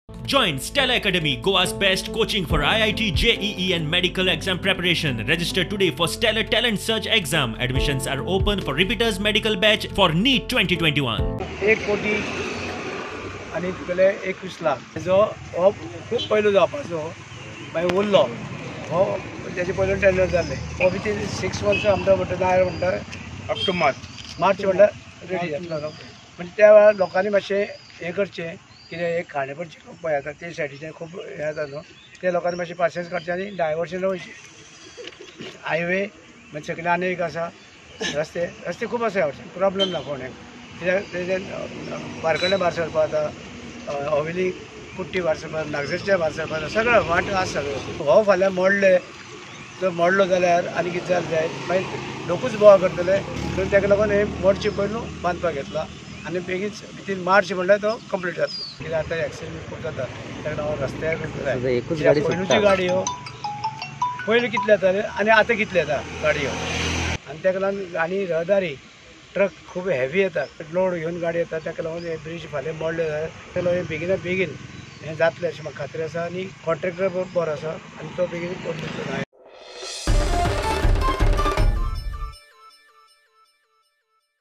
Join Stella Academy, Goa's best coaching for IIT, JEE and medical exam preparation. Register today for Stellar Talent Search exam. Admissions are open for repeaters medical batch for NEET 2021. 1 कोटी आनी तुगेले 21 लाख हेजो हो खूब पयलो जावपाचो, मागीर उरलो हो तेजे पयलो टेंडर जाल्लें. हो वितीन 6 मंथ्स आमकां म्हणटा नायर म्हणटा अप टू मार्च मार्च म्हणल्यार रेडी जातलो. म्हणजे त्या वेळार लोकांनी मातशें हें करचें कितें एक खांडेपरचे लोक पळय आतां ते सायडीच्यान खूब हें जाता न्हू, ते लोकांनी मातशें पासियेंस काडचें आनी डायवर्शन वयचें. हायवे मागीर सकयल आनी एक आसा, रस्ते रस्ते खूब आसा ह्या वटेन, प्रॉब्लम ना कोणाक. कित्याक तेजें बारकणे भायर सरपा जाता, हवेली कुट्टी भायर सरपा, नागझरच्या भायर सरपा जाता, सगळें वाट आसा सगळें. हो फाल्यां मोडले जर मोडलो जाल्यार आनी कितें जालें जायत मागीर लोकूच बोवाळ करतले. म्हणून ताका लागून हें मोडचें पयलू बांदपाक घेतला आनी बेगीन वितीन मार्च म्हणल्यार तो कंप्लीट जातलो. कित्याक आतां एक्सिडंट खूब जाता, ताका लागून रस्त्यार पयलूच्यो गाडयो पयलीं कितले येताले आनी आतां कितले येता गाडयो, आनी ताका लागून आनी रहदारी ट्रक खूब हेवी येता, लोड घेवन गाडी येता, ताका लागून हे ब्रीज फाल्यां मोडले जाल्यार ताका लागून बेगिना बेगीन हें जातलें अशें म्हाका खात्री आसा. आनी कॉन्ट्रॅक्टर बरो आसा आनी तो बेगीन करून दितलो.